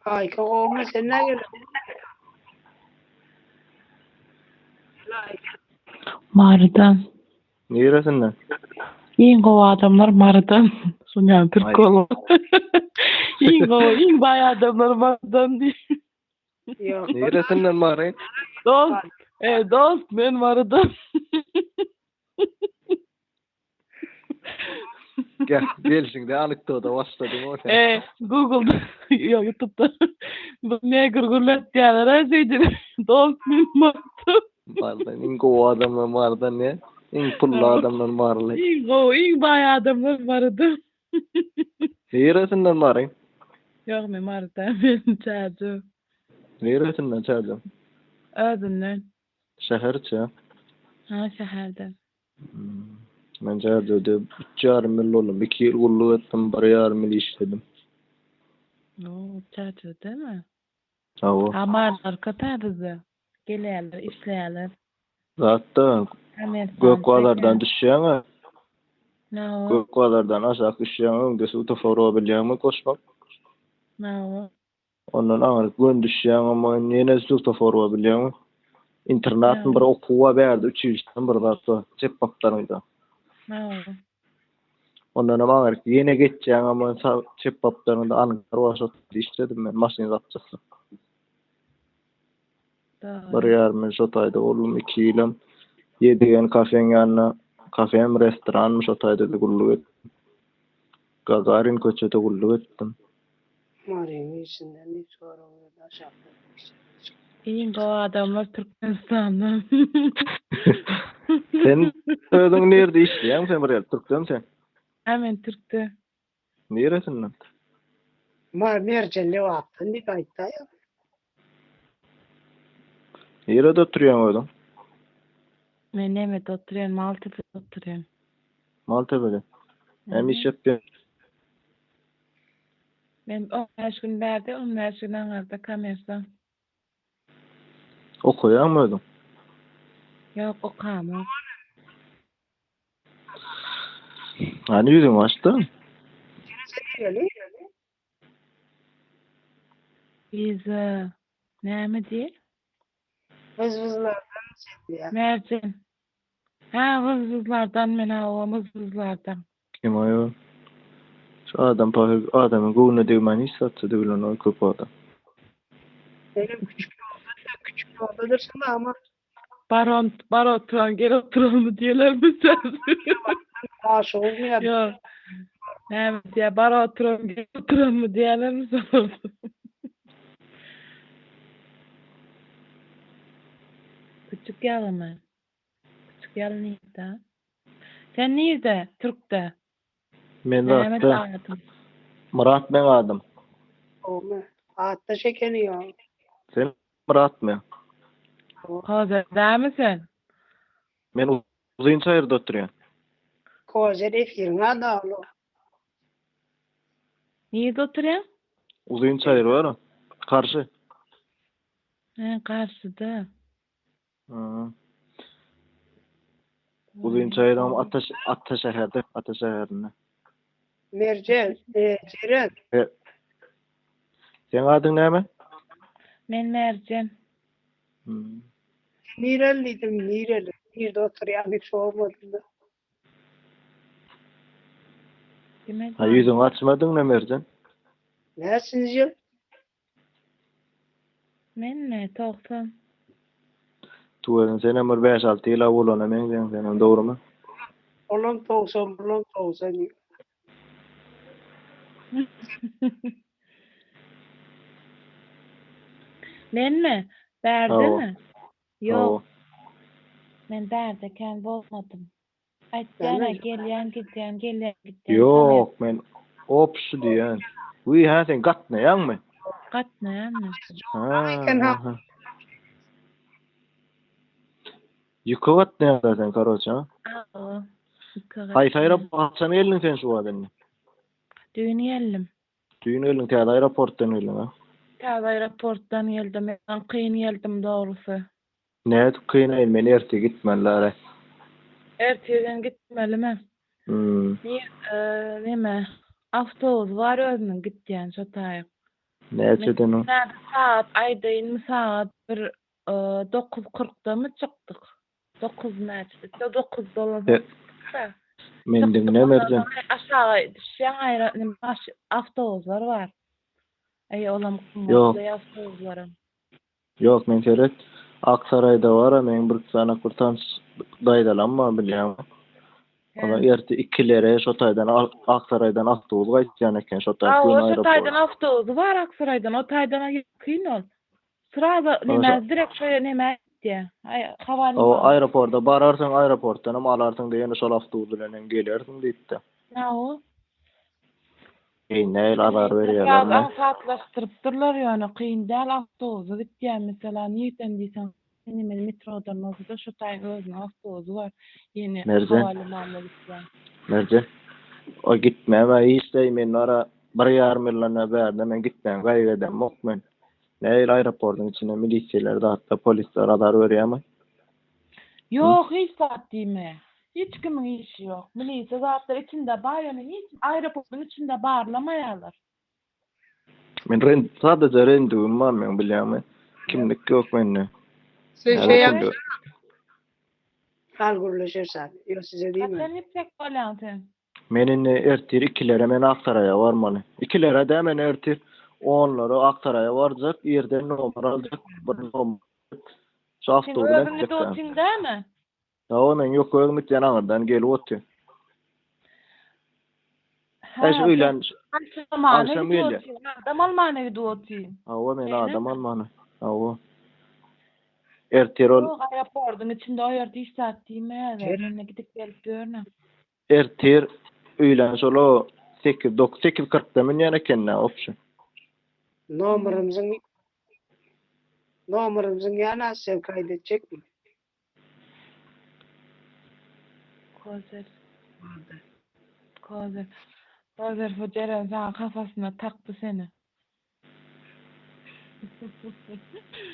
Aýka gowmy sen nä gelen? Aýka. Marydan. Niresinden? Iň gowy adamlar Marydan. Şoň ýaly türk bolup. Iň gowy, iň baý adamlar Marydan diý. Ýok. Niresinden Mary? Dost, e, dost men Marydan. Gel, gelşiňde anekdota başladyň o sen. E, Google'da, ýok YouTube'da. Bu negr gürletýärler ha şeýdip. Dost men Marydan. Marydan iň gowy adamlar Marydan ne? Iň pully adamlar Maryly. Iň gowy, iň baý adamlar Marydan. Niresinden Mary? Ýok men Marydan, men Çärjew. Niresinden Çärjew? Özünden. Şäherçe? Ha, şäherden. Men Çärjewde üç ýarym ýyl boldum. Iki ýyl gulluk etdim, bir ýarym ýyl işledim. Oo, Çärjewdemi? Hawa. Ha, Marylar köp-ä bizde. Gelýärler, işleýärler. Zatda, Gök bazardan düşýäň-ä. Hawa. Gök bazardan aşak düşýäň, öňde swetofor bar bilýäňmi, goşmak? Hawa. Ondan aňryk göni düşýäň, amma ýene swetofor bar bilýäňmi? Internatmy bir okuw bar bärde, uçilişemi bir zat bar, çep gapdalyňda. Hawa. Ondanam aňryk ýene geçýäň, amma sag çep gapdalyňda angar bar, şo taýda işledim men, maşyn zapçasty. Bir ýarym ýyl şo taýda boldum, iki ýylam Ýedigen kafeň ýanynda, kafemi, restoranmy şo taýda-da gulluk etdim. Gagarin köçede gulluk etdim. Maryň işinden diýip sorag berdi aşakda. Iň gowy adamlar Türkmenistandan. Sen özüň nirde işleýäň sen bir ýerde türkdemi sen? Hä men türkde. Niresinden? Mar Merjen Lebapdan diýip aýtdaýa. Nirede oturýaň özüň? Men nemede oturýan, Maltepede oturýan. Maltepede. Näme iş ýapýaň? Men 15 gün bärde, 15 gün aňarda komersa. Okaýaňmy özüň? Ýok, okamok. Hany ýüzüňi açda. Nireli? Biz näme diýer? Wyz-wyzlardan sen diýýär. Merjen. Hä, wyz-wyzlardan men hawa, wyz-wyzlardan. Kim aýol? Şu adam pahyr adamyň göwnüne degmän hiç zatça degilenoý köp adam. Senem küçük ýolda, küçük ýoldadyrsyň ama Baron, bar oturan gel oturalmy diýerlermi sen? Aşygyň ýa. Ýok. Näme diýýär, bar oturan gel oturalmy diýerlermi sen? Küçük ýalymy? Küçük ýaly nirde? Sen nirde? Türkde. Men zatda. Myrat meň adym. Gowmy? Atda şekeni ýok. Sen Myratmy? Kozer dämi sen? Men uzyn çaýyrda oturýan. Kozer efiriň ady aglo. Nirde oturýaň? Uzyn çaýyr bar. Garşy. He, garşyda. Uzyn çaýyram Ata Ata şäherde, Ata şäherinde. Merjen, e, Jeren. E, Seň adyň näme? Men Merjen. Hmm. Nireli diýdim, nireli? Nirde oturýan hiç sormadym-da. Kime Ha ýüzüňi açmadyň ne Merjen? Näçinji ýyl? Menmi? 90. Tüweleme senem bir 5-6 ýyla bolana meňzeýäň senem dogrymy? Olam 90, bulam 90. Menmi? Bärdemi? Ýok. Hawa. Men bärde kän bolmadym. Aýtýan-a gelýän gidýän gelýän gidýän. Ýok, men opşy diýýän. Wiý, hä sen gatnaýaňmy? Gatnaýan men. Ha. Ýüke gatnaýaň sen, karoçe, ha? Hawa. Ýüke Haýsy gatnaýan. aeroport haçan geldiň sen şu wagt indi? Düýn geldim. Düýn geldiň, täze aeroportdan geldiň, ha? Täze aeroportdan geldim. Men kyn geldim dogrusy. Nädip kynaýyn men ertir gitmeliläre. Ertirden gitmelimi? Hmm. Nir, neme, awtobus bar özüniň gitýän şo taýyk. Näçeden o? Näde saat aýdaýynmy saat bir 9.40-da mı çykdyk? 9 näçe? 9 dolan. E, Men diňle Merjen. Aşağı düşýän aýra baş awtobuslar bar. Eý olam Ýok. gymmatly awtobuslaram. Ýok men seret. Aksarayda bar men bir sany bir tanyş daýdalam bar bilýän. Ona erte ikilere şo taýdan Aksaraydan awtobus gaýtýan eken şo taý Aa, gün o şu aeroport. taýdan awtobusy bar Aksaraydan, o taýdan ýakyn ol. Sırada neme direkt şoya neme diýe. Ay O havalimanı. aeroporta bararsyň aeroportdan hem alarsyň diýen şol awtobus bilen hem gelersiň diýipdi. Ne o? Ey näl azar Biraz berýärler mi? aňsatlaşdyrypdyrlar ýöne kyn däl awtobusy gitýär mesela nirden diýseň neme metrodan bolsa şu taýyn özüniň awtobusy bar. Ýene Merjen. hawalimanyna gitýär. Merjen. O gitmeme hiç men ara bir ýarym ýyldan bärde men gitmän gaýgy edemok men. Näl aeroportyň içinde milisiýalar zatda polisler azar berýärmi? Ýok, hiç zat diýme. Hiç kimiň işi ýok. Milisiýa zatlar içinde bar ýöne hiç aeroportyň içinde barlamaýarlar. Men rent sadece rendüwim bar men bilýärmi? Kimlik ýok mende. Sen Yani şey yap. şimdi- Kal gürleşirsen. Yok size değil mi? Sen gitjek bolýaň sen. Men indi ertir ikilere men Aksaraya barmaly. Ikilere de men ertir onlara Aksaraya barjak, ýerden nomer aljak, bir nomer. Şu Sen awtobus bilen özüňi gitjek. doçuň dämi? Ya men ýok özüm gitýän aňyrdan gelip otyr. Ha, Eş öýlen Akşam akşam gelýär. Adam almana gidip otyr. Hawa men Öýle adam almany. Hawa. Ertir ol Ýok, aeroportyň içinde o ýerde hiç zat diýmeýärler. Şeýle. Ýene gidip gelip ýörne. ertir öýlen şol o 8 9 8:40-da münýän eken opşy. Numaramızın numaramızın yana sen kaydedecek mi? Kozer. Kozer. Kozer bu Ceren sana kafasına taktı seni.